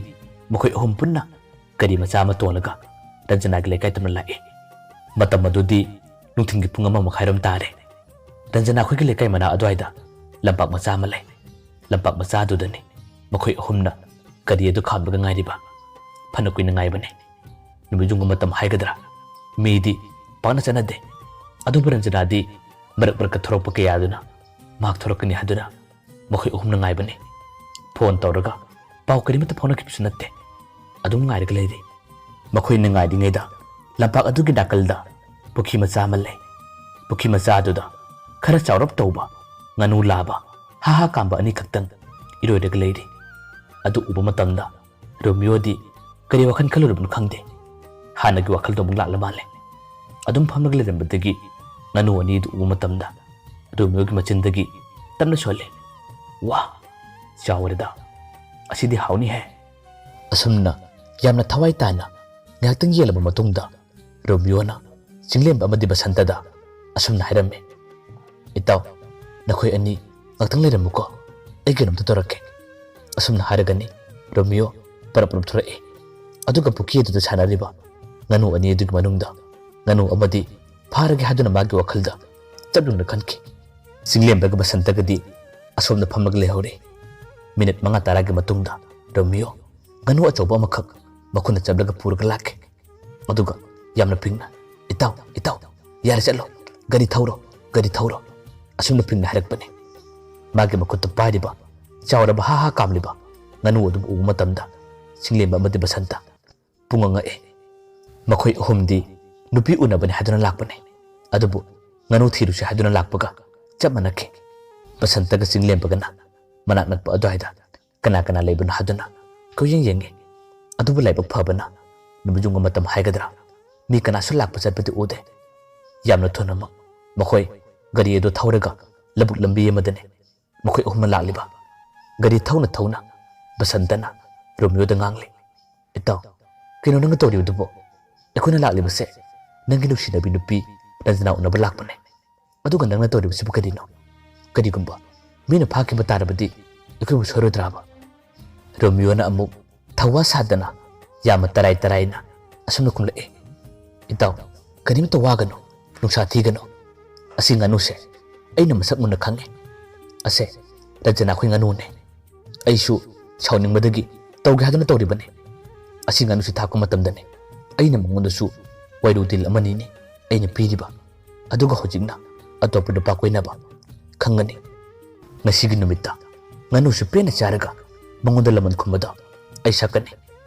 ꯃꯈꯣꯏ ꯑꯍꯨꯝ ꯄꯨꯟꯅ ꯒꯥꯔꯤ ꯃꯆꯥ ꯑꯃ ꯇꯣꯡꯂꯒ ꯔꯟꯖꯅꯥꯒꯤ ꯂꯩꯀꯥꯏ ꯇꯝꯅ ꯂꯥꯛꯏ꯫ ꯃꯇꯝ ꯑꯗꯨꯗꯤ ꯅꯨꯡꯊꯤꯜꯒꯤ ꯄꯨꯡ ꯑꯃ ꯃꯈꯥꯏꯔꯣꯝ ꯇꯥꯔꯦ꯫ ꯔꯟꯖꯅꯥ ꯑꯩꯈꯣꯏꯒꯤ ꯂꯩꯀꯥꯏ ꯃꯅꯥꯛ ꯑꯗꯨꯋꯥꯏꯗ ꯂꯝꯄꯥꯛ ꯃꯆꯥ ꯑꯃ ꯂꯩ꯫ ꯂꯝꯄꯥꯛ ꯃꯆꯥ ꯑꯗꯨꯗꯅꯤ ꯃꯈꯣꯏ ꯑꯍꯨꯝꯅ ꯒꯥꯔꯤ ꯑꯗꯨ ꯈꯥꯝꯂꯒ ꯉꯥꯏꯔꯤꯕ꯫ ꯐꯅ ꯀꯨꯏꯅ ꯉꯥꯏꯕꯅꯤ꯫ ꯅꯨꯃꯤꯠ ꯌꯨꯡꯕ ꯃꯇꯝ ꯍꯥꯏꯒꯗ꯭ꯔꯥ? ꯃꯤꯗꯤ ꯄꯥꯛꯅ ꯆꯠꯅꯗꯦ꯫ ꯑꯗꯨꯕꯨ ꯔꯟꯖꯅꯥꯗꯤ ꯃꯔꯛ ꯃꯔꯛꯇ ꯊꯣꯔꯛꯄ ꯀꯌꯥꯗꯨꯅ ꯃꯍꯥꯛ ꯊꯣꯔꯛꯀꯅꯤ ꯍꯥꯏꯗꯨꯅ ꯃꯈꯣꯏ ꯑꯍꯨꯝꯅ ꯉꯥꯏꯕꯅꯤ꯫ ꯐꯣꯟ ꯇꯧꯔꯒ ꯄꯥꯎ ꯀꯔꯤꯃꯠꯇ ꯐꯥꯎꯅꯈꯤꯕꯁꯨ ꯅꯠꯇꯦ꯫ ꯑꯗꯨꯝ ꯉꯥꯏꯔꯒ ꯂꯩꯔꯤ꯫ ꯃꯈꯣꯏꯅ ꯉꯥꯏꯔꯤꯉꯩꯗ ꯂꯝꯄꯥꯛ ꯑꯗꯨꯒꯤ ꯅꯥꯀꯜꯗ ꯄꯨꯈ꯭ꯔꯤ ꯃꯆꯥ ꯑꯃ ꯂꯩ꯫ ꯄꯨꯈ꯭ꯔꯤ ꯃꯆꯥ ꯑꯗꯨꯗ ꯈꯔ ꯆꯥꯎꯔꯞ ꯇꯧꯕ ꯉꯥꯅꯨ ꯂꯥꯕ ꯍꯥ ꯍꯥ ꯀꯥꯝꯕ ꯑꯅꯤꯈꯛꯇꯪ ꯏꯔꯣꯏꯔꯒ ꯂꯩꯔꯤ꯫ ꯑꯗꯨ ꯎꯕ ꯃꯇꯝꯗ ꯔꯣꯃꯤꯌꯣꯗꯤ ꯀꯔꯤ ꯋꯥꯈꯜ ꯈꯜꯂꯨꯔꯕꯅꯣ ꯈꯪꯗꯦ꯫ ꯍꯥꯟꯅꯒꯤ ꯋꯥꯈꯜꯗꯣ ꯑꯃꯨꯛ ꯂꯥꯛꯂ ꯃꯥꯜꯂꯦ꯫ ꯑꯗꯨꯝ ꯐꯝꯂꯒ ꯂꯩꯔꯝꯕꯗꯒꯤ ꯉꯥꯅꯨ ꯑꯅꯤꯗꯨ ꯎꯕ ꯃꯇꯝꯗ ꯔꯣꯃꯤꯌꯣꯒꯤ ꯃꯆꯤꯟꯗꯒꯤ ꯇꯞꯅ ꯁꯣꯜꯂꯦ, "ꯋꯥ! ꯆꯥꯎꯔꯦꯗ꯫ ꯑꯁꯤꯗꯤ ꯍꯥꯎꯅꯤꯍꯦ!" ꯑꯁꯨꯝꯅ ꯌꯥꯝꯅ ꯊꯋꯥꯏ ꯇꯥꯅ ꯉꯥꯏꯍꯥꯛꯇꯪ ꯌꯦꯡꯂꯕ ꯃꯇꯨꯡꯗ ꯔꯣꯃꯤꯌꯣꯅ ꯆꯤꯡꯂꯦꯝꯕ ꯑꯃꯗꯤ ꯕꯁꯟꯇꯗ ꯑꯁꯨꯝꯅ ꯍꯥꯏꯔꯝꯃꯤ, "ꯏꯇꯥꯎ, ꯅꯈꯣꯏ ꯑꯅꯤ ꯉꯥꯛꯇꯪ ꯂꯩꯔꯝꯃꯨꯀꯣ, ꯑꯩ ꯀꯩꯅꯣꯝꯇ ꯇꯧꯔꯛꯀꯦ꯫" ꯑꯁꯨꯝꯅ ꯍꯥꯏꯔꯒꯅꯤ ꯔꯣꯃꯤꯌꯣ ꯄꯔꯞ ꯄꯔꯞ ꯊꯣꯔꯛꯏ꯫ ꯑꯗꯨꯒ ꯄꯨꯈ꯭ꯔꯤ ꯑꯗꯨꯗ ꯁꯥꯟꯅꯔꯤꯕ ꯉꯥꯅꯨ ꯑꯅꯤ ꯑꯗꯨꯒꯤ ꯃꯅꯨꯡꯗ ꯉꯥꯅꯨ ꯑꯃꯗꯤ ꯐꯥꯔꯒꯦ ꯍꯥꯏꯗꯨꯅ ꯃꯥꯒꯤ ꯋꯥꯈꯜꯗ ꯆꯞ ꯌꯨꯡꯅ ꯈꯟꯈꯤ꯫ ꯆꯤꯡꯂꯦꯝꯕꯒ ꯕꯁꯟꯇꯒꯗꯤ ꯑꯁꯣꯝꯗ ꯐꯝꯂꯒ ꯂꯩꯍꯧꯔꯤ꯫ ꯃꯤꯅꯤꯠ ꯃꯉꯥ ꯇꯔꯥꯒꯤ ꯃꯇꯨꯡꯗ ꯔꯣꯃꯤꯌꯣ ꯉꯥꯅꯨ ꯑꯆꯧꯕ ꯑꯃꯈꯛ ꯃꯈꯨꯠꯅ ꯆꯞꯂꯒ ꯄꯨꯔꯒ ꯂꯥꯛꯈꯤ꯫ ꯑꯗꯨꯒ ꯌꯥꯝꯅ ꯄꯤꯛꯅ, "ꯏꯇꯥꯎ, ꯏꯇꯥꯎ, ꯌꯥꯔꯦ, ꯆꯠꯂꯣ, ꯒꯥꯔꯤ ꯊꯧꯔꯣ, ꯒꯥꯔꯤ ꯊꯧꯔꯣ꯫" ꯑꯁꯨꯝꯅ ꯄꯤꯛꯅ ꯍꯥꯏꯔꯛꯄꯅꯤ꯫ ꯃꯥꯒꯤ ꯃꯈꯨꯠꯇ ꯄꯥꯏꯔꯤꯕ ꯆꯥꯎꯔꯕ ꯍꯥ ꯍꯥ ꯀꯥꯝꯂꯤꯕ ꯉꯥꯅꯨ ꯑꯗꯨꯕꯨ ꯎꯕ ꯃꯇꯝꯗ ꯆꯤꯡꯂꯦꯝꯕ ꯑꯃꯗꯤ ꯕꯁꯟꯇ ꯄꯨꯡꯉꯛ ꯉꯛꯑꯦ꯫ ꯃꯈꯣꯏ ꯑꯍꯨꯝꯗꯤ ꯅꯨꯄꯤ ꯎꯅꯕꯅꯤ ꯍꯥꯏꯗꯨꯅ ꯂꯥꯛꯄꯅꯤ, ꯑꯗꯨꯕꯨ ꯉꯥꯅꯨ ꯊꯤꯔꯨꯁꯤ ꯍꯥꯏꯗꯨꯅ ꯂꯥꯛꯄꯒ ꯆꯞ ꯃꯥꯟꯅꯈꯤ꯫ ꯕꯁꯟꯇꯒ ꯆꯤꯡꯂꯦꯝꯕꯒꯅ ꯃꯅꯥꯛ ꯅꯛꯄ ꯑꯗꯨꯋꯥꯏꯗ ꯀꯅꯥ ꯀꯅꯥ ꯂꯩꯕꯅꯣ ꯍꯥꯏꯗꯨꯅ ꯀꯣꯏꯌꯦꯡ ꯌꯦꯡꯉꯤ꯫ ꯑꯗꯨꯕꯨ ꯂꯥꯏꯕꯛ ꯐꯕꯅ ꯅꯨꯃꯤꯠ ꯌꯨꯡꯕ ꯃꯇꯝ ꯍꯥꯏꯒꯗ꯭ꯔꯥ, ꯃꯤ ꯀꯅꯥꯁꯨ ꯂꯥꯛꯄ ꯆꯠꯄꯗꯤ ꯎꯗꯦ꯫ ꯌꯥꯝꯅ ꯊꯨꯅꯃꯛ ꯃꯈꯣꯏ ꯒꯥꯔꯤ ꯑꯗꯨ ꯊꯧꯔꯒ ꯂꯧꯕꯨꯛ ꯂꯝꯕꯤ ꯑꯃꯗꯅꯤ ꯃꯈꯣꯏ ꯑꯍꯨꯝꯅ ꯂꯥꯛꯂꯤꯕ꯫ ꯒꯥꯔꯤ ꯊꯧꯅ ꯊꯧꯅ ꯕꯁꯟꯇꯅ ꯔꯣꯃꯤꯌꯣꯗ ꯉꯥꯡꯂꯤ, "ꯏꯇꯥꯎ, ꯀꯩꯅꯣ ꯅꯪꯅ ꯇꯧꯔꯤꯕꯗꯨꯕꯣ? ꯑꯩꯈꯣꯏꯅ ꯂꯥꯛꯂꯤꯕꯁꯦ ꯅꯪꯒꯤ ꯅꯨꯡꯁꯤꯅꯕꯤ ꯅꯨꯄꯤ ꯔꯟꯖꯅꯥ ꯎꯅꯕ ꯂꯥꯛꯄꯅꯦ꯫ ꯑꯗꯨꯒ ꯅꯪꯅ ꯇꯧꯔꯤꯕꯁꯤꯕꯨ ꯀꯔꯤꯅꯣ? ꯀꯔꯤꯒꯨꯝꯕ ꯃꯤꯅ ꯐꯥꯈꯤꯕ ꯇꯥꯔꯕꯗꯤ ꯑꯩꯈꯣꯏꯕꯨ ꯁꯣꯏꯔꯣꯏꯗ꯭ꯔꯥꯕ?" ꯔꯣꯃꯤꯌꯣꯅ ꯑꯃꯨꯛ ꯊꯧꯋꯥ ꯁꯥꯗꯅ ꯌꯥꯝꯅ ꯇꯔꯥꯏ ꯇꯔꯥꯏꯅ ꯑꯁꯨꯝꯅ ꯈꯨꯝꯂꯛꯏ, "ꯏꯇꯥꯎ, ꯀꯔꯤꯝꯇ ꯋꯥꯒꯅꯨ, ꯅꯨꯡꯁꯥ ꯊꯤꯒꯅꯨ꯫ ꯑꯁꯤ ꯉꯥꯅꯨꯁꯦ ꯑꯩꯅ ꯃꯁꯛ ꯃꯨꯟꯅ ꯈꯪꯉꯦ꯫ ꯑꯁꯦ ꯔꯟꯖꯅꯥ ꯑꯩꯈꯣꯏ ꯉꯥꯅꯨꯅꯦ꯫ ꯑꯩꯁꯨ ꯁꯥꯎꯅꯤꯡꯕꯗꯒꯤ ꯇꯧꯒꯦ ꯍꯥꯏꯗꯨꯅ ꯇꯧꯔꯤꯕꯅꯤ꯫ ꯑꯁꯤ ꯉꯥꯅꯨꯁꯤ ꯊꯥꯛꯄ ꯃꯇꯝꯗꯅꯦ ꯑꯩꯅ ꯃꯉꯣꯟꯗꯁꯨ ꯋꯥꯏꯔꯨ ꯗꯤꯜ ꯑꯃꯅꯤꯅꯦ ꯑꯩꯅ ꯄꯤꯔꯤꯕ꯫ ꯑꯗꯨꯒ ꯍꯧꯖꯤꯛꯅ ꯑꯇꯣꯞꯄ ꯅꯨꯄꯥ ꯀꯣꯏꯅꯕ ꯈꯪꯒꯅꯤ꯫ ꯉꯁꯤꯒꯤ ꯅꯨꯃꯤꯠꯇ ꯉꯥꯅꯨꯁꯨ ꯄꯦꯟꯅ ꯆꯥꯔꯒ ꯃꯉꯣꯟꯗ ꯂꯃꯟ ꯈꯨꯝꯕꯗꯣ ꯑꯩ ꯁꯛꯀꯅꯤ꯫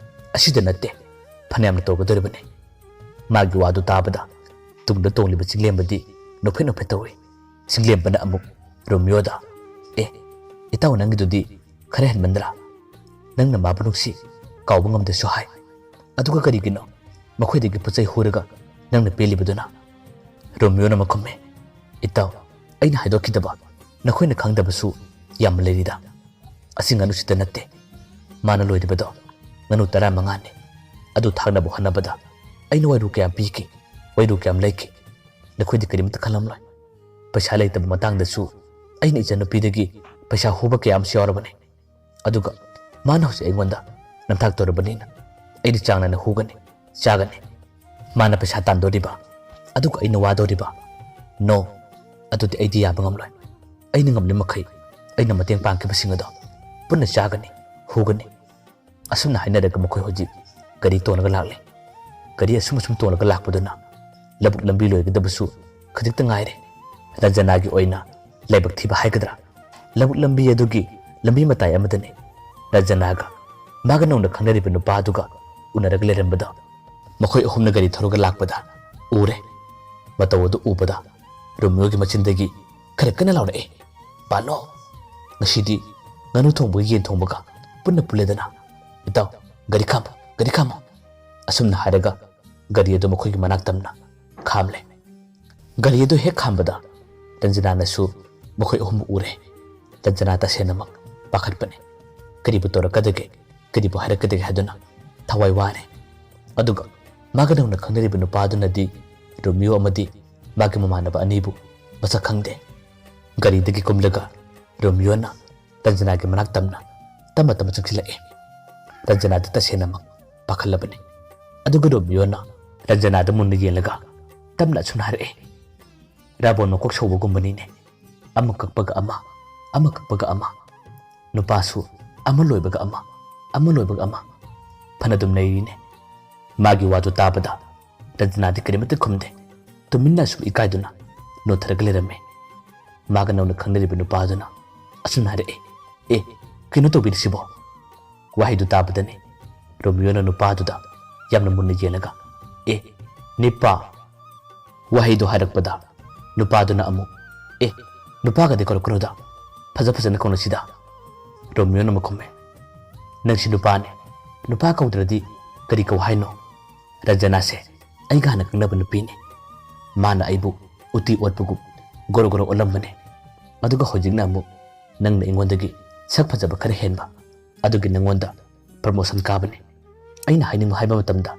ꯑꯁꯤꯗ ꯅꯠꯇꯦ, ꯐꯅꯌꯥꯝꯅ ꯇꯧꯒꯗꯧꯔꯤꯕꯅꯤ꯫" ꯃꯥꯒꯤ ꯋꯥꯗꯨ ꯇꯥꯕꯗ ꯇꯨꯡꯗ ꯇꯣꯡꯂꯤꯕ ꯆꯤꯡꯂꯦꯝꯕꯗꯤ ꯅꯣꯛꯐꯦꯠ ꯅꯣꯛꯐꯦꯠ ꯇꯧꯏ꯫ ꯆꯤꯡꯂꯦꯝꯕꯅ ꯑꯃꯨꯛ ꯔꯣꯃꯤꯌꯣꯗ, "ꯑꯦ, ꯏꯇꯥꯎ, ꯅꯪꯒꯤꯗꯨꯗꯤ ꯈꯔ ꯍꯦꯟꯃꯟꯗ꯭ꯔꯥ? ꯅꯪꯅ ꯃꯥꯕꯨ ꯅꯨꯡꯁꯤ, ꯀꯥꯎꯕ ꯉꯝꯗꯦꯁꯨ ꯍꯥꯏ꯫ ꯑꯗꯨꯒ ꯀꯔꯤꯒꯤꯅꯣ ꯃꯈꯣꯏꯗꯒꯤ ꯄꯣꯠ ꯆꯩ ꯍꯨꯔꯒ ꯅꯪꯅ ꯄꯦꯜꯂꯤꯕꯗꯨꯅ?" ꯔꯣꯃꯤꯌꯣꯅ ꯃꯈꯨꯝꯃꯦ, "ꯏꯇꯥꯎ, ꯑꯩꯅ ꯍꯥꯏꯗꯣꯛꯈꯤꯗꯕ ꯅꯈꯣꯏꯅ ꯈꯪꯗꯕꯁꯨ ꯌꯥꯝꯅ ꯂꯩꯔꯤꯗ꯫ ꯑꯁꯤ ꯉꯥꯅꯨꯁꯤꯗ ꯅꯠꯇꯦ꯫ ꯃꯥꯅ ꯂꯣꯏꯔꯤꯕꯗꯣ ꯉꯥꯅꯨ ꯇꯔꯥꯃꯉꯥꯅꯤ꯫ ꯑꯗꯨ ꯊꯥꯛꯅꯕ ꯍꯣꯠꯅꯕꯗ ꯑꯩꯅ ꯋꯥꯏꯔꯨ ꯀꯌꯥꯝ ꯄꯤꯈꯤ, ꯋꯥꯏꯔꯨ ꯀꯌꯥꯝ ꯂꯩꯈꯤ, ꯅꯈꯣꯏꯗꯤ ꯀꯔꯤꯃꯠꯇ ꯈꯜꯂꯝꯂꯣꯏ꯫ ꯄꯩꯁꯥ ꯂꯩꯇꯕ ꯃꯇꯥꯡꯗꯁꯨ ꯑꯩꯅ ꯏꯆꯟꯅꯨꯄꯤꯗꯒꯤ ꯄꯩꯁꯥ ꯍꯨꯕ ꯀꯌꯥ ꯑꯃꯁꯨ ꯌꯥꯎꯔꯕꯅꯤ꯫ ꯑꯗꯨꯒ ꯃꯥꯅ ꯍꯧꯖꯤꯛ ꯑꯩꯉꯣꯟꯗ ꯅꯝꯊꯥꯛ ꯇꯧꯔꯕꯅꯤꯅ ꯑꯩꯗꯤ ꯆꯥꯡ ꯅꯥꯏꯅ ꯍꯨꯒꯅꯤ, ꯆꯥꯒꯅꯤ꯫ ꯃꯥꯅ ꯄꯩꯁꯥ ꯇꯥꯟꯗꯣꯔꯤꯕ, ꯑꯗꯨꯒ ꯑꯩꯅ ꯋꯥꯗꯣꯔꯤꯕ? ꯅꯣ, ꯑꯗꯨꯗꯤ ꯑꯩꯗꯤ ꯌꯥꯕ ꯉꯝꯂꯣꯏ꯫ ꯑꯩꯅ ꯉꯝꯂꯤ ꯃꯈꯩ ꯑꯩꯅ ꯃꯇꯦꯡ ꯄꯥꯡꯈꯤꯕꯁꯤꯡ ꯑꯗꯣ ꯄꯨꯟꯅ ꯆꯥꯒꯅꯤ, ꯍꯨꯒꯅꯤ꯫" ꯑꯁꯨꯝꯅ ꯍꯥꯏꯅꯔꯒ ꯃꯈꯣꯏ ꯍꯧꯖꯤꯛ ꯒꯥꯔꯤ ꯇꯣꯡꯂꯒ ꯂꯥꯛꯂꯦ꯫ ꯒꯥꯔꯤ ꯑꯁꯨꯝ ꯑꯁꯨꯝ ꯇꯣꯡꯂꯒ ꯂꯥꯛꯄꯗꯨꯅ ꯂꯧꯕꯨꯛ ꯂꯝꯕꯤ ꯂꯣꯏꯒꯗꯕꯁꯨ ꯈꯖꯤꯛꯇ ꯉꯥꯏꯔꯦ꯫ ꯔꯟꯖꯅꯥꯒꯤ ꯑꯣꯏꯅ ꯂꯥꯏꯕꯛ ꯊꯤꯕ ꯍꯥꯏꯒꯗ꯭ꯔꯥ, ꯂꯧꯕꯨꯛ ꯂꯝꯕꯤ ꯑꯗꯨꯒꯤ ꯂꯝꯕꯤ ꯃꯇꯥꯏ ꯑꯃꯗꯅꯤ ꯔꯟꯖꯅꯥꯒ ꯃꯥꯒ ꯅꯧꯅ ꯈꯪꯅꯔꯤꯕ ꯅꯨꯄꯥꯗꯨꯒ ꯎꯅꯔꯒ ꯂꯩꯔꯝꯕꯗꯣ꯫ ꯃꯈꯣꯏ ꯑꯍꯨꯝꯅ ꯒꯥꯔꯤ ꯊꯧꯔꯒ ꯂꯥꯛꯄꯗ ꯎꯔꯦ꯫ ꯃꯇꯧ ꯑꯗꯨ ꯎꯕꯗ ꯔꯣꯃꯤꯌꯣꯒꯤ ꯃꯆꯤꯟꯗꯒꯤ ꯈꯔ ꯀꯟꯅ ꯂꯥꯎꯔꯛꯑꯦ, "ꯄꯥꯂꯣ, ꯉꯁꯤꯗꯤ ꯉꯥꯅꯨ ꯊꯣꯡꯕꯒ ꯌꯦꯟ ꯊꯣꯡꯕꯒ ꯄꯨꯟꯅ ꯄꯨꯜꯂꯦꯗꯅ꯫ "ꯏꯇꯥꯎ, ꯒꯥꯔꯤ ꯈꯥꯝꯃꯣ, ꯒꯥꯔꯤ ꯈꯥꯝꯃꯣ!" ꯑꯁꯨꯝꯅ ꯍꯥꯏꯔꯒ ꯒꯥꯔꯤ ꯑꯗꯨ ꯃꯈꯣꯏꯒꯤ ꯃꯅꯥꯛ ꯇꯝꯅ ꯈꯥꯝꯂꯦ꯫ ꯒꯥꯔꯤ ꯑꯗꯨ ꯍꯦꯛ ꯈꯥꯝꯕꯗ ꯔꯟꯖꯅꯥꯅꯁꯨ ꯃꯈꯣꯏ ꯑꯍꯨꯝꯕꯨ ꯎꯔꯦ꯫ ꯔꯟꯖꯅꯥ ꯇꯁꯦꯡꯅꯃꯛ ꯄꯥꯈꯠꯄꯅꯤ꯫ ꯀꯔꯤꯕꯨ ꯇꯧꯔꯛꯀꯗꯒꯦ, ꯀꯔꯤꯕꯨ ꯍꯥꯏꯔꯛꯀꯗꯒꯦ ꯍꯥꯏꯗꯨꯅ ꯊꯋꯥꯏ ꯋꯥꯔꯦ꯫ ꯑꯗꯨꯒ ꯃꯥꯒ ꯅꯧꯅ ꯈꯪꯅꯔꯤꯕ ꯅꯨꯄꯥꯗꯨꯅꯗꯤ ꯔꯣꯃꯤꯌꯣ ꯑꯃꯗꯤ ꯃꯥꯒꯤ ꯃꯃꯥꯟꯅꯕ ꯑꯅꯤꯕꯨ ꯃꯁꯛ ꯈꯪꯗꯦ꯫ ꯒꯥꯔꯤꯗꯒꯤ ꯀꯨꯝꯂꯒ ꯔꯣꯃꯤꯌꯣꯅ ꯔꯟꯖꯅꯥꯒꯤ ꯃꯅꯥꯛ ꯇꯝꯅ ꯇꯞꯅ ꯇꯞꯅ ꯆꯪꯁꯤꯜꯂꯛꯑꯦ꯫ ꯔꯟꯖꯅꯥꯗꯤ ꯇꯁꯦꯡꯅꯃꯛ ꯄꯥꯈꯠꯂꯕꯅꯤ꯫ ꯑꯗꯨꯒ ꯔꯣꯃꯤꯌꯣꯅ ꯔꯟꯖꯅꯥꯗ ꯃꯨꯟꯅ ꯌꯦꯡꯂꯒ ꯇꯞꯅ ꯑꯁꯨꯝꯅ ꯍꯥꯏꯔꯛꯑꯦ, "ꯔꯥꯕꯣꯟ ꯃꯀꯣꯛ ꯁꯧꯕꯒꯨꯝꯕꯅꯤꯅꯦ꯫ ꯑꯃ ꯀꯛꯄꯒ ꯑꯃ, ꯑꯃ ꯀꯛꯄꯒ ꯑꯃ꯫ ꯅꯨꯄꯥꯁꯨ ꯑꯃ ꯂꯣꯏꯕꯒ ꯑꯃ, ꯑꯃ ꯂꯣꯏꯕꯒ ꯑꯃ꯫ ꯐꯅꯗꯨꯝ ꯅꯩꯔꯤꯅꯦ꯫" ꯃꯥꯒꯤ ꯋꯥꯗꯨ ꯇꯥꯕꯗ ꯔꯟꯖꯅꯥꯗꯤ ꯀꯔꯤꯃꯠꯇ ꯈꯨꯝꯗꯦ꯫ ꯇꯨꯃꯤꯟꯅ ꯑꯁꯨꯝ ꯏꯀꯥꯏꯗꯨꯅ ꯅꯣꯠꯊꯔꯒ ꯂꯩꯔꯝꯃꯦ꯫ ꯃꯥꯒ ꯅꯧꯅ ꯈꯪꯅꯔꯤꯕ ꯅꯨꯄꯥꯗꯨꯅ ꯑꯁꯨꯝꯅ ꯍꯥꯏꯔꯛꯑꯦ, "ꯑꯦ, ꯀꯩꯅꯣ ꯇꯧꯕꯤꯔꯤꯁꯤꯕꯣ?" ꯋꯥꯍꯩꯗꯨ ꯇꯥꯕꯗꯅꯤ ꯔꯣꯃꯤꯌꯣꯅ ꯅꯨꯄꯥꯗꯨꯗ ꯌꯥꯝꯅ ꯃꯨꯟꯅ ꯌꯦꯡꯂꯒ, "ꯑꯦ, ꯅꯤꯄꯥ!" ꯋꯥꯍꯩꯗꯨ ꯍꯥꯏꯔꯛꯄꯗ ꯅꯨꯄꯥꯗꯨꯅ ꯑꯃꯨꯛ, "ꯑꯦ, ꯅꯨꯄꯥꯒꯗꯤ ꯀꯧꯔꯛꯀꯅꯨꯗ, ꯐꯖ ꯐꯖꯅ ꯀꯧꯅꯁꯤꯗ꯫" ꯔꯣꯃꯤꯌꯣꯅ ꯑꯃꯨꯛ ꯈꯨꯝꯃꯦ, "ꯅꯪꯁꯤ ꯅꯨꯄꯥꯅꯤ, ꯅꯨꯄꯥ ꯀꯧꯗ꯭ꯔꯗꯤ ꯀꯔꯤ ꯀꯧ ꯍꯥꯏꯅꯣ? ꯔꯟꯖꯅꯥꯁꯦ ꯑꯩꯒ ꯍꯥꯟꯅ ꯈꯪꯅꯕ ꯅꯨꯄꯤꯅꯤ꯫ ꯃꯥꯅ ꯑꯩꯕꯨ ꯎꯇꯤ ꯑꯣꯠꯄꯒꯨꯝ ꯒꯣꯔꯣ ꯒꯣꯔꯣ ꯑꯣꯠꯂꯝꯕꯅꯦ꯫ ꯑꯗꯨꯒ ꯍꯧꯖꯤꯛꯅ ꯑꯃꯨꯛ ꯅꯪꯅ ꯑꯩꯉꯣꯟꯗꯒꯤ ꯁꯛ ꯐꯖꯕ ꯈꯔ ꯍꯦꯟꯕ ꯑꯗꯨꯒꯤ ꯅꯪꯉꯣꯟꯗ ꯄ꯭ꯔꯃꯣꯁꯟ ꯀꯥꯕꯅꯤ꯫ ꯑꯩꯅ ꯍꯥꯏꯅꯤꯡꯕ ꯍꯥꯏꯕ ꯃꯇꯝꯗ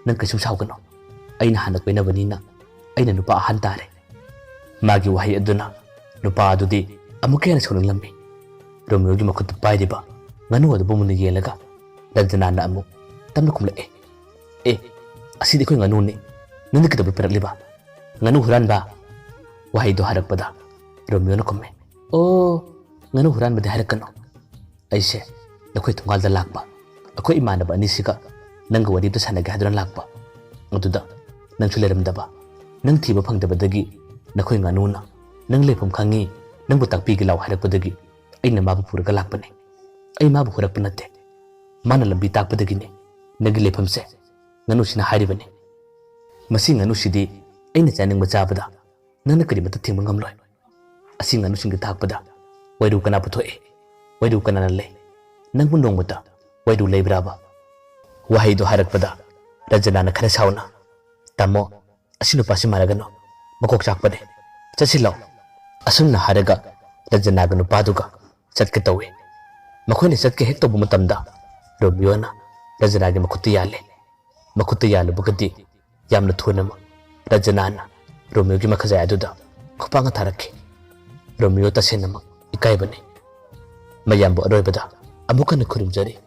ꯅꯪ ꯀꯩꯁꯨꯝ ꯁꯥꯎꯒꯅꯨ꯫ ꯑꯩꯅ ꯍꯥꯟꯅ ꯀꯣꯏꯅꯕꯅꯤꯅ ꯑꯩꯅ ꯅꯨꯄꯥ ꯑꯍꯟ ꯇꯥꯔꯦ꯫" ꯃꯥꯒꯤ ꯋꯥꯍꯩ ꯑꯗꯨꯅ ꯅꯨꯄꯥ ꯑꯗꯨꯗꯤ ꯑꯃꯨꯛꯀ ꯍꯦꯟꯅ ꯁꯥꯎꯅꯤꯡꯂꯝꯃꯤ꯫ ꯔꯣꯃꯤꯌꯣꯒꯤ ꯃꯈꯨꯠꯇ ꯄꯥꯏꯔꯤꯕ ꯉꯥꯅꯨ ꯑꯗꯨꯕꯨ ꯃꯨꯟꯅ ꯌꯦꯡꯂꯒ ꯔꯟꯖꯅꯥꯅ ꯑꯃꯨꯛ ꯇꯞꯅ ꯈꯨꯝꯂꯛꯑꯦ, "ꯑꯦ, ꯑꯁꯤꯗꯤ ꯑꯩꯈꯣꯏ ꯉꯥꯅꯨꯅꯤ, ꯅꯪꯗꯤ ꯀꯩꯗꯧꯕꯩ ꯄꯤꯔꯛꯂꯤꯕ? ꯉꯥꯅꯨ ꯍꯨꯔꯥꯟꯕ!" ꯋꯥꯍꯩꯗꯨ ꯍꯥꯏꯔꯛꯄꯗ ꯔꯣꯃꯤꯌꯣꯅ ꯈꯨꯝꯃꯦ, "ꯑꯣ, ꯉꯥꯅꯨ ꯍꯨꯔꯥꯟꯕꯗꯤ ꯍꯥꯏꯔꯛꯀꯅꯨ꯫ ꯑꯩꯁꯦ ꯅꯈꯣꯏ ꯊꯣꯡꯒꯥꯜꯗ ꯂꯥꯛꯄ, ꯑꯩꯈꯣꯏ ꯏꯃꯥꯟꯅꯕ ꯑꯅꯤꯁꯤꯒ ꯅꯪꯒ ꯋꯥꯔꯤ ꯑꯝꯇ ꯁꯥꯟꯅꯒꯦ ꯍꯥꯏꯗꯨꯅ ꯂꯥꯛꯄ꯫ ꯑꯗꯨꯗ ꯅꯪꯁꯨ ꯂꯩꯔꯝꯗꯕ꯫ ꯅꯪ ꯊꯤꯕ ꯐꯪꯗꯕꯗꯒꯤ ꯅꯈꯣꯏ ꯉꯥꯅꯨꯅ ꯅꯪ ꯂꯩꯐꯝ ꯈꯪꯉꯤ, ꯅꯪꯕꯨ ꯇꯥꯛꯄꯤꯒꯦ ꯂꯥꯎ ꯍꯥꯏꯔꯛꯄꯗꯒꯤ ꯑꯩꯅ ꯃꯥꯕꯨ ꯄꯨꯔꯒ ꯂꯥꯛꯄꯅꯤ꯫ ꯑꯩ ꯃꯥꯕꯨ ꯍꯨꯔꯛꯄ ꯅꯠꯇꯦ꯫ ꯃꯥꯅ ꯂꯝꯕꯤ ꯇꯥꯛꯄꯗꯒꯤꯅꯤ ꯅꯪꯒꯤ ꯂꯩꯐꯝꯁꯦ ꯉꯥꯅꯨꯁꯤꯅ ꯍꯥꯏꯔꯤꯕꯅꯤ꯫ ꯃꯁꯤ ꯉꯥꯅꯨꯁꯤꯗꯤ ꯑꯩꯅ ꯆꯥꯅꯤꯡꯕ ꯆꯥꯕꯗ ꯅꯪꯅ ꯀꯔꯤꯃꯠꯇ ꯊꯤꯡꯕ ꯉꯝꯂꯣꯏ꯫ ꯑꯁꯤ ꯉꯥꯅꯨꯁꯤꯡꯗ ꯊꯥꯛꯄꯗ ꯋꯥꯏꯔꯨ ꯀꯅꯥ ꯄꯨꯊꯣꯛꯏ? ꯋꯥꯏꯔꯨ ꯀꯅꯥꯅ ꯂꯩ? ꯅꯪꯕꯨ ꯅꯣꯡꯃꯇ ꯋꯥꯏꯔꯨ ꯂꯩꯕ꯭ꯔꯥꯕ?" ꯋꯥꯍꯩꯗꯨ ꯍꯥꯏꯔꯛꯄꯗ ꯔꯟꯖꯅꯥꯅ ꯈꯔ ꯁꯥꯎꯅ, "ꯇꯥꯃꯣ, ꯑꯁꯤ ꯅꯨꯄꯥꯁꯤ ꯃꯥꯟꯅꯒꯅꯨ, ꯃꯀꯣꯛ ꯆꯥꯛꯄꯅꯤ, ꯆꯠꯁꯤꯜꯂꯣ"꯫ ꯑꯁꯨꯝꯅ ꯍꯥꯏꯔꯒ ꯔꯟꯖꯅꯥꯒ ꯅꯨꯄꯥꯗꯨꯒ ꯆꯠꯀꯦ ꯇꯧꯏ꯫ ꯃꯈꯣꯏꯅ ꯆꯠꯀꯦ ꯍꯦꯛ ꯇꯧꯕ ꯃꯇꯝꯗ ꯔꯣꯃꯤꯌꯣꯅ ꯔꯟꯖꯅꯥꯒꯤ ꯃꯈꯨꯠꯇ ꯌꯥꯜꯂꯦ꯫ ꯃꯈꯨꯠꯇ ꯌꯥꯜꯂꯨꯕꯒꯗꯤ ꯌꯥꯝꯅ ꯊꯨꯅꯃꯛ ꯔꯟꯖꯅꯥꯅ ꯔꯣꯃꯤꯌꯣꯒꯤ ꯃꯈꯖꯥꯏ ꯑꯗꯨꯗ ꯈꯨꯄꯥꯛꯅ ꯊꯥꯔꯛꯈꯤ꯫ ꯔꯣꯃꯤꯌꯣ ꯇꯁꯦꯡꯅꯃꯛ ꯏꯀꯥꯏꯕꯅꯤ꯫ ꯃꯌꯥꯝꯕꯨ ꯑꯔꯣꯏꯕꯗ ꯑꯃꯨꯛ ꯍꯟꯅ ꯈꯨꯔꯨꯝꯖꯔꯤ꯫